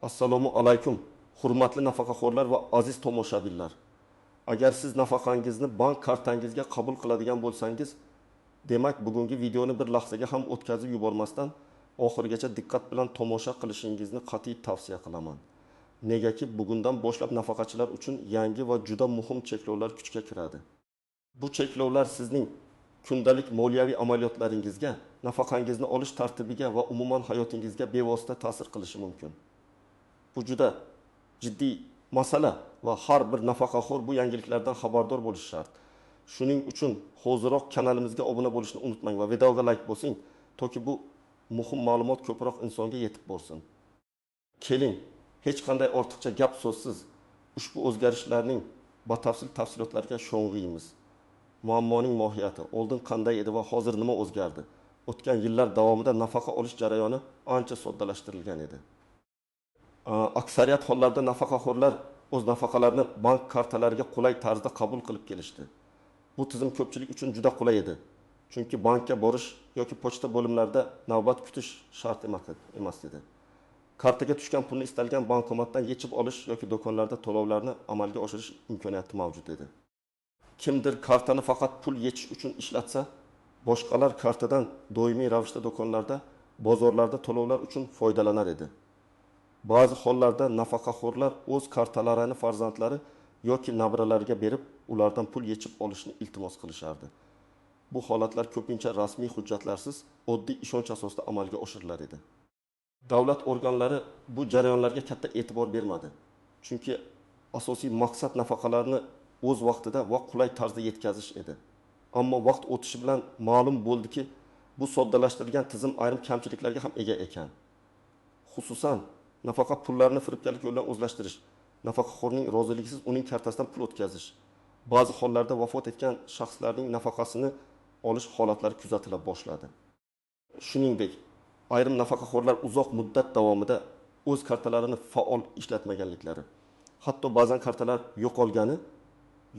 Assalomu alaykum, hurmatli nafaqaxo'rlar va aziz tomoshabinlar. Agar siz nafaqangizni bank kartangizga qabul qiladigan bo'lsangiz, demak bugungi videoni bir lahzaga ham o'tkazib yubormasdan oxirigacha diqqat bilan tomosha qilishingizni qat'iy tavsiya qilaman. Negaki bugundan boshlab nafaqachilar uchun yangi va juda muhim cheklovlar kuchga kiradi. Bu cheklovlar sizning kundalik moliyaviy amaliyotlaringizga, nafaqangizni olish tartibiga va umuman hayotingizga bevosita ta'sir qilishi mumkin. Bu juda jiddiy masala va har bir nafaqaxo'r bu yangiliklardan xabardor bo'lishi shart. Shuning uchun hoziroq kanalimizga obuna bo'lishni unutmang va videoga like bosing, toki bu muhim ma'lumot ko'proq insonga yetib borsin. Keling, hech qanday ortiqcha gap so'zsiz ushbu o'zgarishlarning batafsil tafsilotlariga sho'ng'iymiz. Muammoning mohiyati, oldin qanday edi va hozir nima o'zgardi? O'tgan yillar davomida nafaqa olish jarayoni ancha soddalashtirilgan edi. Aksariyat hollarda nafaqaxo'rlar o'z nafaqalarini bank kartalariga qulay tarzda qabul qilib kelishdi. Bu tizim ko'pchilik uchun juda qulay edi. Chunki bankka borish yoki pochta bo'limlarida navbat kutish shart emas edi. Kartaga tushgan pulni istalgan bankomatdan yechib olish yoki do'konlarda to'lovlarni amalga oshirish imkoniyati mavjud edi. Kimdir kartani faqat pul yechish uchun ishlatsa, boshqalar kartadan doimiy ravishda do'konlarda, bozorlarda to'lovlar uchun foydalanar edi. Ba'zi hollarda nafaqaxo'rlar o'z kartalarini farzandlari yoki nabiralariga berib, ulardan pul yechib olishni iltimos qilishardi. Bu holatlar ko'pincha rasmiy hujjatlarsiz, oddiy ishonch asosida amalga oshirilar edi. Davlat organlari bu jarayonlarga katta e'tibor bermadi. Chunki asosiy maqsad nafaqalarni o'z vaqtida va qulay tarzda yetkazish edi. Ammo vaqt o'tishi bilan ma'lum bo'ldiki, bu soddalashtirilgan tizim ayrim kamchiliklarga ham ega ekan. Xususan, nafaqa pullarini firibgarlik yo'li bilan o'zlashtirish, nafaqaxo'rning roziligisiz uning kartasidan pul o'tkazish, ba'zi hollarda vafot etgan shaxslarning nafaqasini olish holatlari kuzatila boshladi. Shuningdek, ayrim nafaqaxo'rlar uzoq muddat davomida o'z kartalarini faol ishlatmaganliklari, hatto ba'zan kartalar yo'qolgani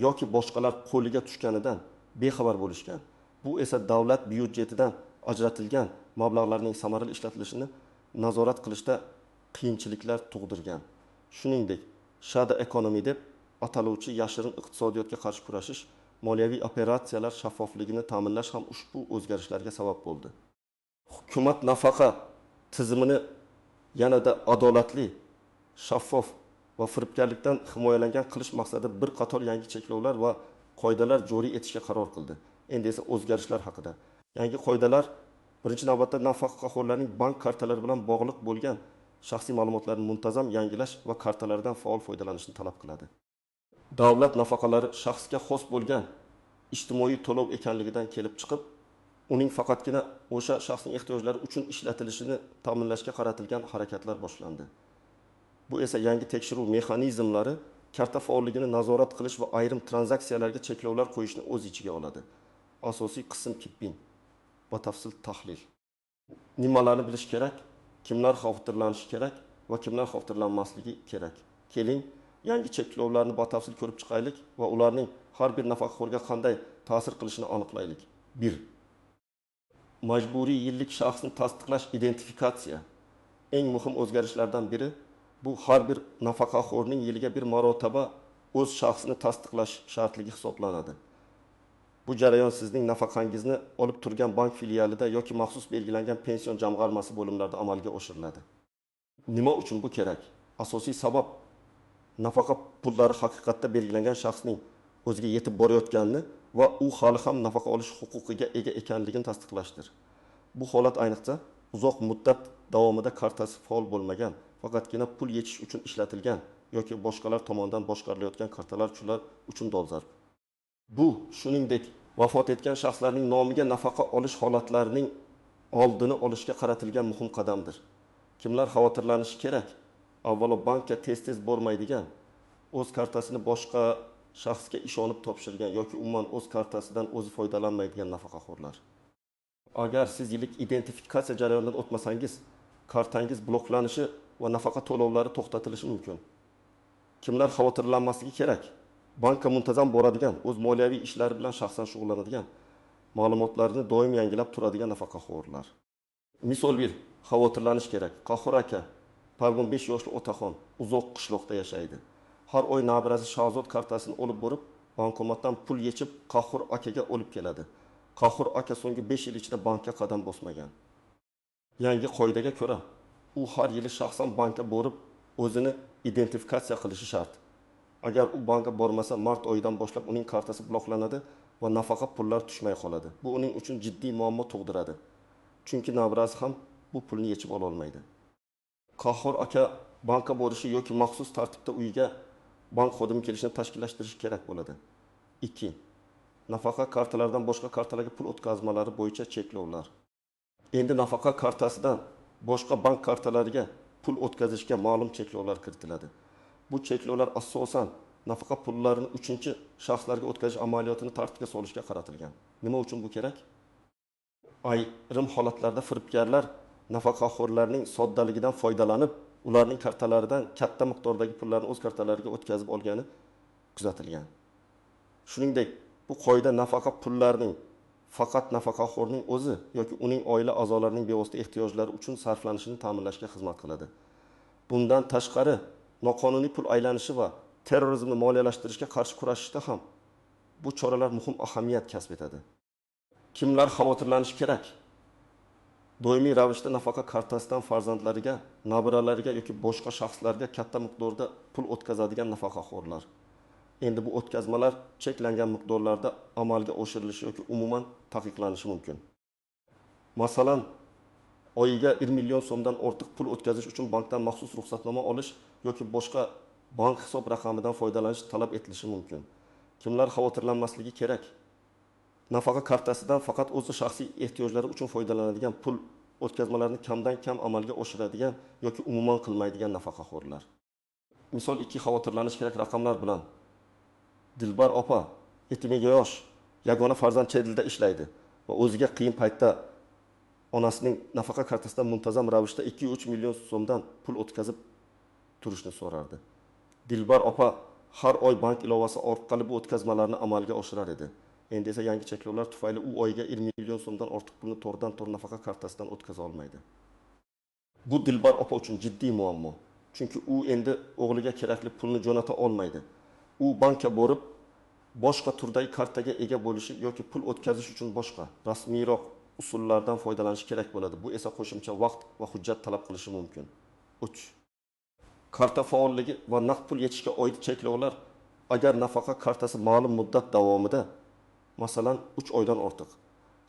yoki boshqalar qo'liga tushganidan bexabar bo'lishgan. Bu esa davlat byudjetidan ajratilgan mablag'larning samarali ishlatilishini nazorat qilishda qiyinchiliklar tug'dirgan. Shuningdek, shadow economy deb ataluvchi yashirin iqtisodiyotga qarshi kurashish, moliyaviy operatsiyalar shaffofligini ta'minlash ham ushbu o'zgarishlarga sabab bo'ldi. Hukumat nafaqa tizimini yanada adolatli, shaffof va firibgarlikdan himoyalangan qilish maqsadida bir qator yangi cheklovlar va qoidalar joriy etishga qaror qildi. Endi esa o'zgarishlar haqida. Yangi qoidalar birinchi navbatda nafaqaxo'rlarning bank kartalari bilan bog'liq bo'lgan shaxsiy ma'lumotlarni muntazam yangilash va kartalardan faol foydalanishni talab qiladi. Davlat nafaqalari shaxsga xos bo'lgan ijtimoiy to'lov ekanligidan kelib chiqib, uning faqatgina o'sha shaxsning ehtiyojlari uchun ishlatilishini ta'minlashga qaratilgan harakatlar boshlandi. Bu esa yangi tekshiruv mexanizmlari, karta faolligini nazorat qilish va ayrim tranzaksiyalarga cheklovlar qo'yishni o'z ichiga oladi. Asosiy qism kipping. Batafsil tahlil. Nimalarni bilish kerak? Kimlar xavotirlanishi kerak va kimlar xavotirlanmasligi kerak? Keling, yangi cheklovlarni batafsil ko'rib chiqaylik va ularning har bir nafaqaxo'rga qanday ta'sir qilishini aniqlaylik. 1. Majburiy yillik shaxsni tasdiqlash identifikatsiya. Eng muhim o'zgarishlardan biri bu har bir nafaqaxo'rning yiliga bir marotaba o'z shaxsini tasdiqlash shartligi hisoblanadi. Bu jarayon sizning nafaqangizni olib turgan bank filialida yoki maxsus belgilangan pension jamg'armasi bo'limlarida amalga oshiriladi. Nima uchun bu kerak? Asosiy sabab nafaqa pullari haqiqatda belgilangan shaxsning o'ziga yetib borayotganini va u hali ham nafaqa olish huquqiga ega ekanligini tasdiqlashdir. Bu holat ayniqsa uzoq muddat davomida kartasi faol bo'lmagan, faqatgina pul yechish uchun ishlatilgan yoki boshqalar tomonidan boshqarilayotgan kartalar uchun dolzarb. Bu shuningdek vafot etgan shaxslarning nomiga nafaqa olish holatlarining oldini olishga qaratilgan muhim qadamdir. Kimlar xavotirlanishi kerak? Avvalo bankka tez-tez bormaydigan, o'z kartasini boshqa shaxsga ishonib topshirgan yoki umuman o'z kartasidan o'zi foydalanmaydigan nafaqaxo'rlar. Agar siz yillik identifikatsiya jarayonidan o'tmasangiz, kartangiz bloklanishi va nafaqa to'lovlari to'xtatilishi mumkin. Kimlar xavotirlanmasligi kerak? Bankka muntazam boradigan, o'z moliyaviy ishlari bilan shaxsan shug'ullanadigan, ma'lumotlarni doim yangilab turadigan nafaqaxo'rlar. Misol 1. Xavotirlanish kerak. Qahhor aka, Pargon 5 yoshli otaxon, uzoq qishloqda yashaydi. Har oy nabirasi Shahzod kartasini olib borib, bankomatdan pul yechib, Qahhor akaga olib keladi. Qahhor aka so'nggi 5 yil ichida bankka qadam bosmagan. Yangi qoidaga ko'ra, u har yili shaxsan bankka borib, o'zini identifikatsiya qilishi shart. Agar u bankka bormasa, mart oyidan boshlab uning kartasi bloklanadi va nafaqa pullari tushmay qoladi. Bu uning uchun jiddiy muammo tug'diradi. Chunki nabirasi ham bu pulni yechib ola olmaydi. Qahhor aka bankka borishi yoki maxsus tartibda uyiga bank xodimi kelishini tashkillashtirishi kerak bo'ladi. 2. Nafaqa kartalaridan boshqa kartalarga pul o'tkazmalari bo'yicha cheklovlar. Endi nafaqa kartasidan boshqa bank kartalariga pul o'tkazishga ma'lum cheklovlar kiritiladi. Bu cheklovlar asosan nafaqa pullarini uchinchi shaxslarga o'tkazish amaliyotini tartibga solishga qaratilgan. Nima uchun bu kerak? Ayrim holatlarda firibgarlar nafaqaxo'rlarning soddaligidan foydalanib, ularning kartalaridan katta miqdordagi pullarni o'z kartalariga o'tkazib olgani kuzatilgan. Shuningdek, bu qoida nafaqa pullarining faqat nafaqaxo'rning o'zi yoki uning oila a'zolarining bevosita ehtiyojlari uchun sarflanishini ta'minlashga xizmat qiladi. Bundan tashqari, noqonuniy pul aylanishi va terrorizmni moliyalashtirishga qarshi kurashishda ham bu choralar muhim ahamiyat kasb etadi. Kimlar xavotirlanishi kerak? Doimiy ravishda nafaqa kartasidan farzandlariga, nabiralariga yoki boshqa shaxslarga katta miqdorda pul o'tkazadigan nafaqaxo'rlar. Endi bu o'tkazmalar cheklangan miqdorlarda amalga oshirilishi yoki umuman taqiqlanishi mumkin. Masalan, oyiga 1 million so'mdan ortiq pul o'tkazish uchun bankdan maxsus ruxsatnoma olish yoki boshqa bank hisob raqamidan foydalanish talab etilishi mumkin. Kimlar xavotirlanmasligi kerak? Nafaqa kartasidan faqat o'zi shaxsiy ehtiyojlari uchun foydalanadigan, pul o'tkazmalarini kamdan kam amalga oshiradigan yoki umuman qilmaydigan nafaqaxo'rlar. Misol 2 xavotirlanish kerak raqamlar bilan. Dilbar opa 72 yosh, yagona farzand chet elda ishlaydi va o'ziga qiyin paytda onasining nafaqa kartasidan muntazam ravishda 2-3 million so'mdan pul o'tkazib turishni so'rardi. Dilbar opa har oy bank ilovasi orqali bu o'tkazmalarni amalga oshirar edi. Endi esa yangi cheklovlar tufayli u oyiga 1 million so'mdan ortiq pulni to'g'ridan-to'g'ri nafaqa kartasidan o'tkaza olmaydi. Bu Dilbar opa uchun jiddiy muammo. Chunki u endi o'g'liga kerakli pulni jo'nata olmaydi. U bankka borib, boshqa turdagi kartaga ega bo'lishi yoki pul o'tkazish uchun boshqa rasmiyroq usullardan foydalanish kerak bo'ladi. Bu esa qo'shimcha vaqt va hujjat talab qilishi mumkin. 3. Karta faolligi va naqd pul yechishga oid cheklovlar agar nafaqa kartasi ma'lum muddat davomida, masalan 3 oydan ortiq,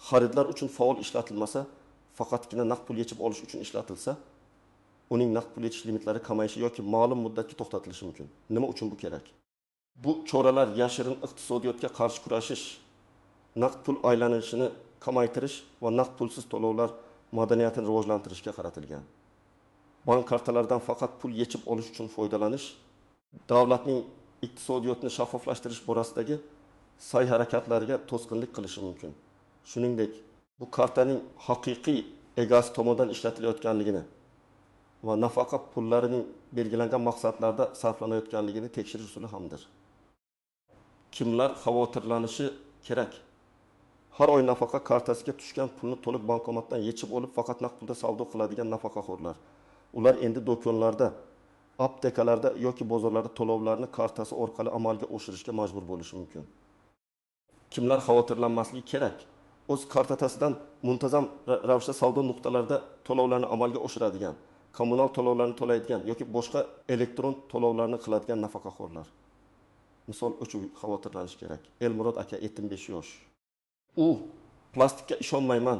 xaridlar uchun faol ishlatilmasa, faqatgina naqd pul yechib olish uchun ishlatilsa, uning naqd pul yechish limitlari kamayishi yoki ma'lum muddatga to'xtatilishi mumkin. Nima uchun bu kerak? Bu choralar yashirin iqtisodiyotga qarshi kurashish, naqd pul aylanishini kamaytirish va naqd pulsiz to'lovlar madaniyatini rivojlantirishga qaratilgan. Bank kartalaridan faqat pul yechib olish uchun foydalanish davlatning iqtisodiyotni shaffoflashtirish borasidagi sa'y-harakatlariga to'sqinlik qilishi mumkin. Shuningdek, bu kartaning haqiqiy egasi tomonidan ishlatilayotganligini va nafaqa pullarining belgilangan maqsadlarda sarflanayotganligini tekshirish usuli hamdir. Kimlar xavotirlanishi kerak? Har oy nafaqa kartasiga tushgan pulni to'liq bankomatdan yechib olib, faqat naqd pulda savdo qiladigan nafaqaxo'rlar. Ular endi do'konlarda, aptekalarda yoki bozorlarda to'lovlarni kartasi orqali amalga oshirishga majbur bo'lishi mumkin. Kimlar xavotirlanmasligi kerak? O'z kartasidan muntazam ravishda savdo nuqtalarida to'lovlarni amalga oshiradigan, kommunal to'lovlarni to'laydigan yoki boshqa elektron to'lovlarni qiladigan nafaqaxo'rlar. Misol uchun xavotirlanish kerak. Elmurod aka 75 yosh. U plastikka ishonmayman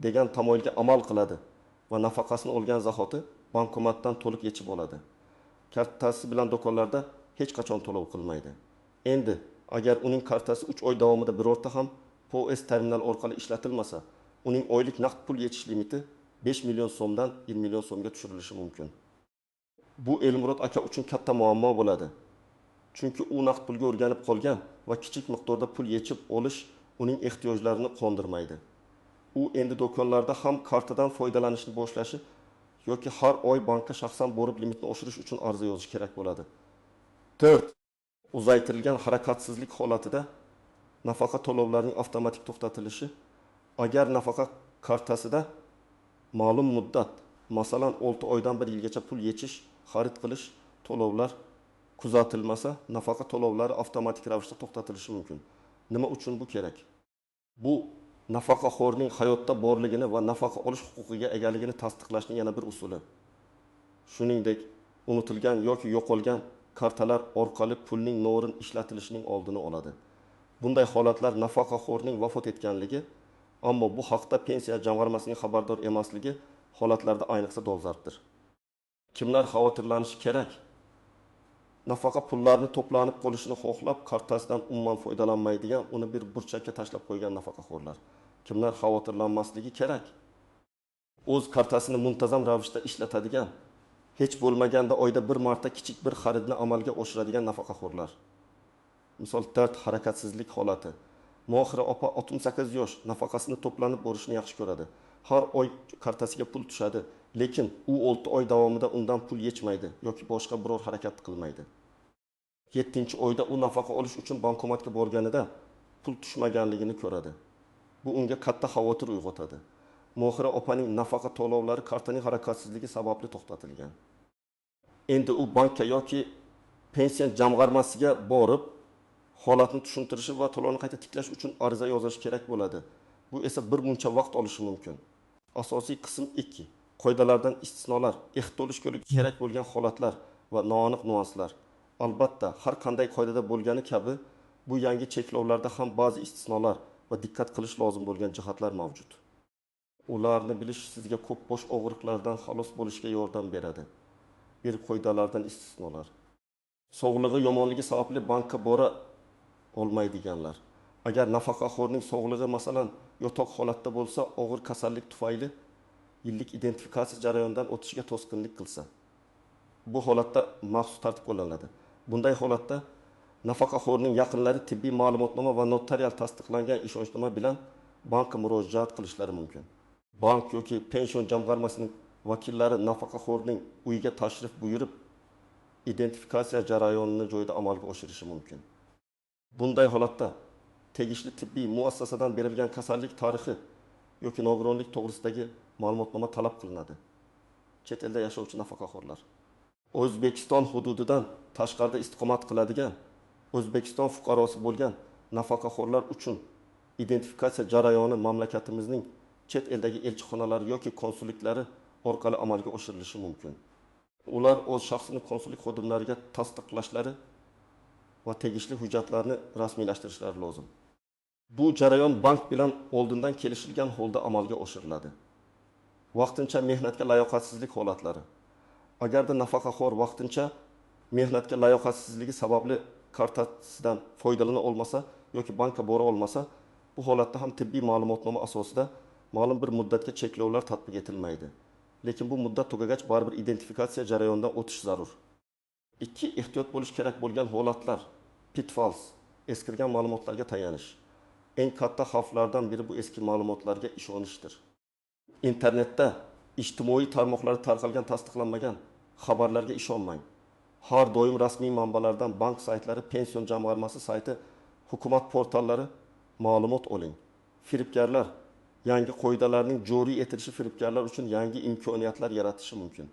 degan tamoyilga amal qiladi va nafaqasini olgan zahoti bankomatdan to'liq yechib oladi. Kartasi bilan do'konlarda hech qachon to'lov qilmaydi. Endi agar uning kartasi 3 oy davomida birorta ham POS terminal orqali ishlatilmasa, uning oylik naqd pul yechish limiti 5 million so'mdan 1 million so'mga tushirilishi mumkin. Bu Elmurod aka uchun katta muammo bo'ladi. Chunki u naqd pulga o'rganib qolgan va kichik miqdorda pul yechib olish uning ehtiyojlarini qondirmaydi. U endi do'konlarda ham kartadan foydalanishni boshlashi yoki har oy bankka shaxsan borib limitni oshirish uchun arza yozish kerak bo'ladi. 4. Uzaytirilgan harakatsizlik holatida nafaqa to'lovlarining avtomatik to'xtatilishi. Agar nafaqa kartasida ma'lum muddat, Masalan, 6 oydan 1 yilgacha pul yechish, xarid qilish, to'lovlar kuzatilmasa, nafaqa to'lovlari avtomatik ravishda to'xtatilishi mumkin. Nima uchun bu kerak? Bu nafaqaxo'rning hayotda borligini va nafaqa olish huquqiga egaligini tasdiqlashning yana bir usuli. Shuningdek, unutilgan yoki yo'qolgan kartalar orqali pulning noo'rin ishlatilishining oldini oladi. Bunday holatlar nafaqaxo'rning vafot etganligi, ammo bu haqda Pensiya jamg'armasining xabardor emasligi holatlarida ayniqsa dolzarbdir. Kimlar xavotirlanishi kerak? Nafaqa pullarini to'planib qolishini xohlab, kartasidan umuman foydalanmaydigan, uni bir burchakka tashlab qo'ygan nafaqaxo'rlar. Kimlar xavotirlanmasligi kerak? O'z kartasini muntazam ravishda ishlatadigan, hech bo'lmaganda oyda bir marta kichik bir xaridni amalga oshiradigan nafaqaxo'rlar. Misol, dard, harakatsizlik holati. Mohira opa 68 yosh, nafaqasini to'planib borishini yaxshi ko'radi. Har oy kartasiga pul tushadi, lekin u 6 oy davomida undan pul yechmaydi yoki boshqa biror harakat qilmaydi. 7-oyda u nafaqa olish uchun bankomatga borganida pul tushmaganligini ko'radi. Bu unga katta xavotir uyg'otadi. Mohira opaning nafaqa to'lovlari kartaning harakatsizligi sababli to'xtatilgan. Endi u bankka yoki pensiya jamg'armasiga borib, holatni tushuntirishi va to'lovni qayta tiklash uchun ariza yozish kerak bo'ladi. Bu esa bir muncha vaqt olishi mumkin. Asosiy qism 2. Qoidalardan istisnolar, ehtiyot bo'lish kerak bo'lgan holatlar va noaniq nuanslar. Albatta, har qanday qoidada bo'lgani kabi, bu yangi cheklovlarda ham ba'zi istisnolar va diqqat qilish lozim bo'lgan jihatlar mavjud. Ularni bilish sizga ko'p bosh og'riqlardan xalos bo'lishga yordam beradi. Bir qoidalardan istisnolar. Sog'lig'i yomonligi sababli bankka bora olmaydiganlar. Agar nafaqaxo'rning sog'lig'i masalan yotoq holatda bo'lsa, og'ir kasallik tufayli yillik identifikatsiya jarayonidan o'tishiga to'sqinlik qilsa, bu holatda maxsus tartib qo'llaniladi. Bunday holatda nafaqaxo'rning yaqinlari tibbiy ma'lumotnoma va notarial tasdiqlangan ishonchnoma bilan bankka murojaat qilishlari mumkin. Bank yoki pension jamg'armasining vakillari nafaqaxo'rning uyiga tashrif buyurib, identifikatsiya jarayonini joyida amalga oshirishi mumkin. Bunday holatda tegishli tibbiy muassasadan berilgan kasallik tarixi yoki nogironlik to'g'risidagi ma'lumotnoma talab qilinadi. Chet elda yashovchi nafaqaxo'rlar. O'zbekiston hududidan tashqarida istiqomat qiladigan O'zbekiston fuqarosi bo'lgan nafaqaxo'rlar uchun identifikatsiya jarayoni mamlakatimizning chet eldagi elchixonalari yoki konsulliklari orqali amalga oshirilishi mumkin. Ular o'z shaxsini konsullik xodimlariga tasdiqlashlari va tegishli hujjatlarni rasmiylashtirishlari lozim. Bu jarayon bank bilan oldindan kelishilgan holda amalga oshiriladi. Vaqtincha mehnatga layoqatsizlik holatlari. Agarda nafaqaxo'r vaqtincha mehnatga layoqatsizligi sababli kartasidan foydalana olmasa yoki bankka bora olmasa, bu holatda ham tibbiy ma'lumotnoma asosida ma'lum bir muddatga cheklovlar tatbiq etilmaydi. Lekin bu muddat tugagach baribir identifikatsiya jarayonidan o'tish zarur. 2. Ehtiyot bo'lish kerak bo'lgan holatlar. Pitfalls, eskirgan ma'lumotlarga tayanish. Eng katta xavflardan biri bu eski ma'lumotlarga ishonishdir. Internetda, ijtimoiy tarmoqlarda tarqalgan tasdiqlanmagan xabarlarga ishonmang. Har doim rasmiy manbalardan, bank saytlari, pension jamg'armasi sayti, hukumat portallari ma'lumot oling. Firibgarlar yangi qoidalarning joriy etilishi firibgarlar uchun yangi imkoniyatlar yaratishi mumkin.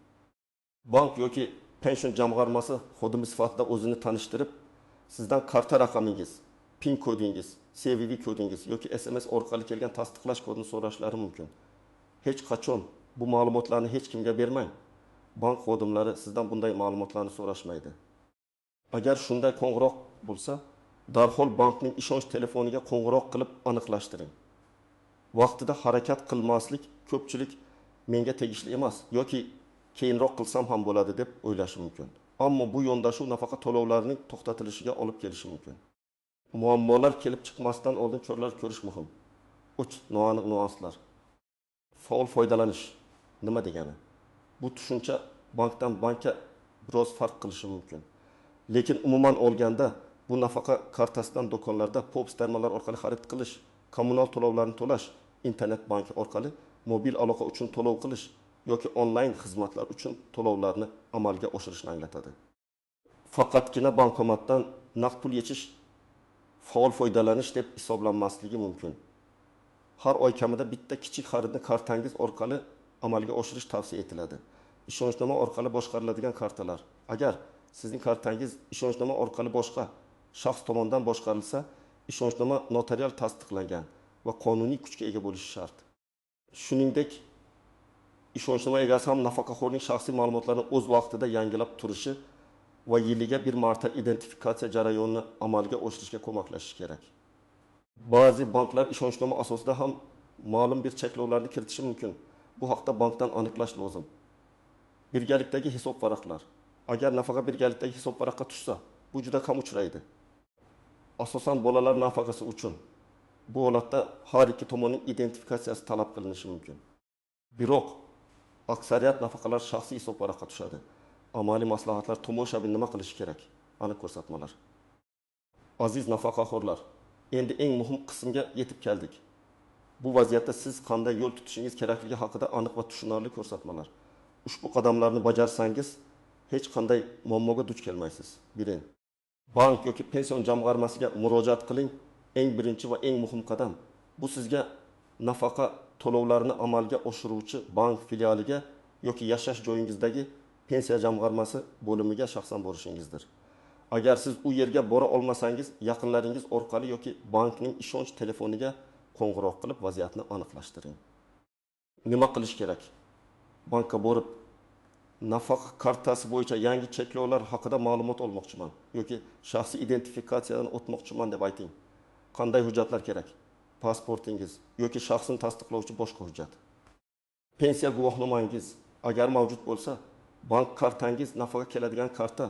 Bank yoki pension jamg'armasi xodimi sifatida o'zini tanishtirib, sizdan karta raqamingiz, PIN kodingiz, CVV kodingiz yoki SMS orqali kelgan tasdiqlash kodini so'rashlari mumkin. Hech qachon bu ma'lumotlarni hech kimga bermang. Bank xodimlari sizdan bunday ma'lumotlarni so'rashmaydi. Agar shunday qo'ng'iroq bo'lsa, darhol bankning ishonch telefoniga qo'ng'iroq qilib aniqlashtiring. Vaqtida harakat qilmaslik ko'pchilik menga tegishli emas yoki keyinroq qilsam ham bo'ladi deb o'ylashi mumkin. Ammo bu yondashuv nafaqa to'lovlarining to'xtatilishiga olib kelishi mumkin. Muammolar kelib chiqmasdan oldin choralar ko'rish muhim. 3. Noaniq nuanslar. Faol foydalanish nima degani? Bu tushuncha bankdan bankka biroz farq qilishi mumkin. Lekin umuman olganda bu nafaqa kartasidan do'konlarda POS terminallar orqali xarid qilish, kommunal to'lovlarni to'lash, internet banki orqali mobil aloqa uchun to'lov qilish yoki onlayn xizmatlar uchun to'lovlarni amalga oshirishni anglatadi. Faqatgina bankomatdan naqd pul yechish faol foydalanish deb hisoblanmasligi mumkin. Har oy kamida bitta kichik xaridni kartangiz orqali amalga oshirish tavsiya etiladi. Ishonchnoma orqali boshqariladigan kartalar. Agar sizning kartangiz ishonchnoma orqali boshqa shaxs tomonidan boshqarilsa, ishonchnoma notarial tasdiqlangan va qonuniy kuchga ega bo'lishi shart. Shuningdek, ishonchnoma egasi ham nafaqaxo'rning shaxsiy ma'lumotlarini o'z vaqtida yangilab turishi va yiliga bir marta identifikatsiya jarayonini amalga oshirishga ko'maklashishi kerak. Ba'zi banklar ishonchnoma asosida ham ma'lum bir cheklovlarni kiritishi mumkin. Bu haqda bankdan aniqlash lozim. Birgalikdagi hisobvaraqlar. Agar nafaqa birgalikdagi hisobvaraqqa tushsa, bu juda kam uchraydi. Asosan bolalar nafaqasi uchun. Bu holatda har ikki tomonning identifikatsiyasi talab qilinishi mumkin. Biroq aksariyat nafaqalar shaxsiy hisobvaraqqa tushadi. Amaliy maslahatlar tomoshabin nima qilishi kerak? Aniq ko'rsatmalar. Aziz nafaqaxo'rlar, endi eng muhim qismga yetib keldik. Bu vaziyatda siz qanday yo'l tutishingiz kerakligi haqida aniq va tushunarli ko'rsatmalar. Ushbu qadamlarni bajarsangiz hech qanday muammoga duch kelmaysiz. 1. Bank yoki pension jamg'armasiga murojaat qiling. Eng birinchi va eng muhim qadam. Bu sizga nafaqa to'lovlarini amalga oshiruvchi bank filialiga yoki yashash joyingizdagi pensiya jamg'armasi bo'limiga shaxsan borishingizdir. Agar siz u yerga bora olmasangiz, yaqinlaringiz orqali yoki bankning ishonch telefoniga qo'ng'iroq qilib vaziyatni aniqlashtiring. Nima qilish kerak? Bankka borib nafaqa kartasi bo'yicha yangi cheklovlar haqida ma'lumot olmoqchiman yoki shaxsiy identifikatsiyadan o'tmoqchiman deb ayting. Qanday hujjatlar kerak? Pasportingiz yoki shaxsini tasdiqlovchi boshqa hujjat. Pensiya guvohnomangiz agar mavjud bo'lsa, bank kartangiz, nafaqa keladigan karta,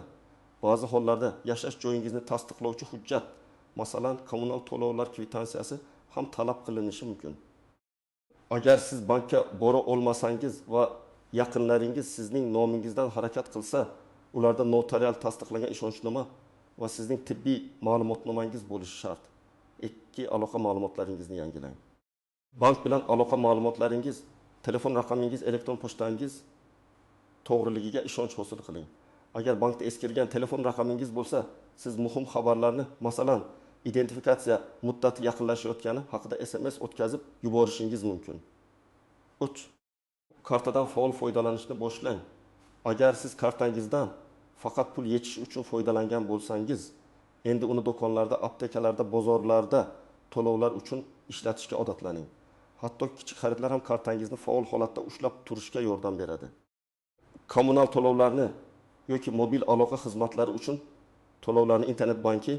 ba'zi hollarda yashash joyingizni tasdiqlovchi hujjat, masalan, kommunal to'lovlar kvitansiyasi ham talab qilinishi mumkin. Agar siz bankka bora olmasangiz va yaqinlaringiz sizning nomingizdan harakat qilsa, ularda notarial tasdiqlangan ishonchnoma va sizning tibbiy ma'lumotnomangiz bo'lishi shart. 2 aloqa ma'lumotlaringizni yangilang. Bank bilan aloqa ma'lumotlaringiz, telefon raqamingiz, elektron pochtangiz to'g'riligiga ishonch hosil qiling. Agar bankda eskirgan telefon raqamingiz bo'lsa, siz muhim xabarlarni, masalan, identifikatsiya muddati yaqinlashayotgani haqida SMS o'tkazib yuborishingiz mumkin. 3. Kartadan faol foydalanishni boshlang. Agar siz kartangizdan faqat pul yechish uchun foydalangan bo'lsangiz, endi uni do'konlarda, aptekalarda, bozorlarda to'lovlar uchun ishlatishga odatlaning. Hatto kichik xaridlar ham kartangizni faol holatda ushlab turishga yordam beradi. Kommunal to'lovlarni yoki mobil aloqa xizmatlari uchun to'lovlarni internet banki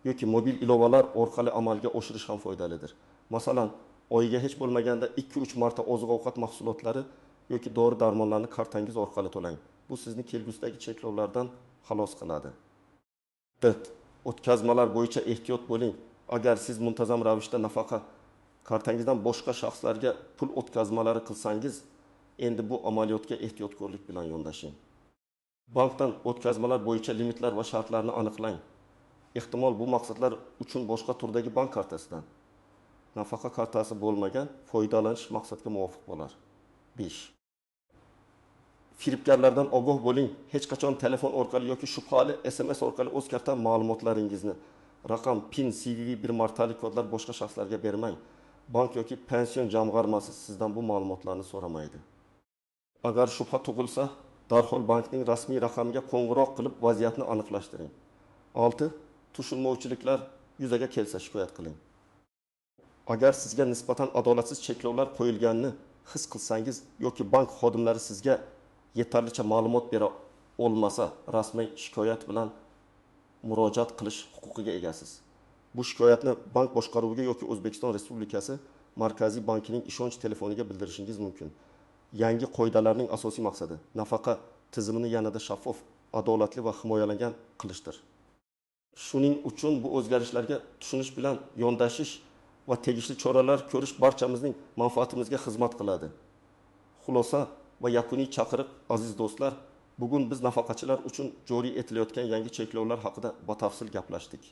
yoki mobil ilovalar orqali amalga oshirish ham foydalidir. Masalan, oyiga hech bo'lmaganda 2-3 marta oziq-ovqat mahsulotlari yoki dori-darmonlarni kartangiz orqali to'lang. Bu sizni kelgusidagi cheklovlardan xalos qiladi. 4. O'tkazmalar bo'yicha ehtiyot bo'ling. Agar siz muntazam ravishda nafaqa kartangizdan boshqa shaxslarga pul o'tkazmalari qilsangiz, endi bu amaliyotga ehtiyotkorlik bilan yondashing. Bankdan o'tkazmalar bo'yicha limitlar va shartlarni aniqlang. Ehtimol bu maqsadlar uchun boshqa turdagi bank kartasidan, nafaqa kartasi bo'lmagan foydalanish maqsadga muvofiq bo'lar. 5. Firibgarlardan ogoh bo'ling. Hech qachon telefon orqali yoki shubhali SMS orqali o'z karta ma'lumotlaringizni, raqam, PIN, CVV, bir martalik kodlar boshqa shaxslarga bermang. Bank yoki pension jamg'armasi sizdan bu ma'lumotlarni so'ramaydi. Agar shubha tug'ilsa, darhol bankning rasmiy raqamiga qo'ng'iroq qilib vaziyatni aniqlashtiring. 6. Tushunmovchiliklar yuzaga kelsa shikoyat qiling. Agar sizga nisbatan adolatsiz cheklovlar qo'yilganini his qilsangiz yoki bank xodimlari sizga yetarlicha ma'lumot bera olmasa, rasmiy shikoyat bilan murojaat qilish huquqiga egasiz. Bu shikoyatni bank boshqaruviga yoki O'zbekiston Respublikasi Markaziy bankining ishonch telefoniga bildirishingiz mumkin. Yangi qoidalarning asosiy maqsadi nafaqa tizimini yanada shaffof, adolatli va himoyalangan qilishdir. Shuning uchun bu o'zgarishlarga tushunish bilan yondashish va tegishli choralar ko'rish barchamizning manfaatimizga xizmat qiladi. Xulosa va yakuniy chaqiriq, aziz do'stlar, bugun biz nafaqachilar uchun joriy etilayotgan yangi cheklovlar haqida batafsil gaplashdik.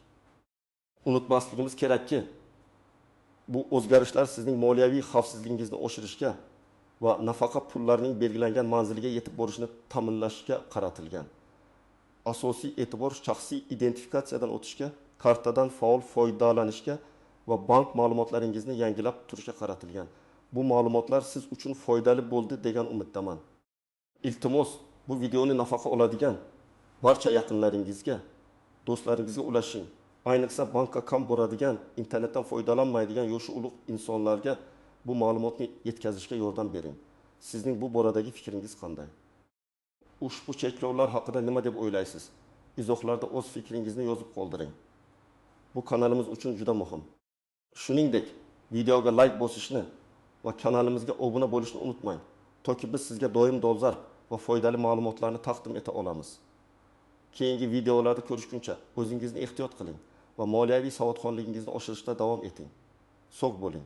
Unutmasligimiz kerakki, bu o'zgarishlar sizning moliyaviy xavfsizligingizni oshirishga va nafaqa pullarining belgilangan manziliga yetib borishini ta'minlashga qaratilgan. Asosiy e'tibor shaxsiy identifikatsiyadan o'tishga, kartadan faol foydalanishga va bank ma'lumotlaringizni yangilab turishga qaratilgan. Bu ma'lumotlar siz uchun foydali bo'ldi degan umiddaman. Iltimos, bu videoni nafaqa oladigan barcha yaqinlaringizga, do'stlaringizga ulashing. Ayniqsa, bankka kam boradigan, internetdan foydalanmaydigan yoshi ulug' insonlarga bu ma'lumotni yetkazishga yordam bering. Sizning bu boradagi fikringiz qanday? Ushbu cheklovlar haqida nima deb o'ylaysiz? Izohlarda o'z fikringizni yozib qoldiring. Bu kanalimiz uchun juda muhim. Shuningdek, videoga like bosishni va kanalimizga obuna bo'lishni unutmang. Toki biz sizga doim dolzarb va foydali ma'lumotlarni taqdim eta olamiz. Keyingi videolarda ko'rishguncha o'zingizni ehtiyot qiling va moliyaviy savodxonligingizni oshirishda davom eting. Sog' bo'ling.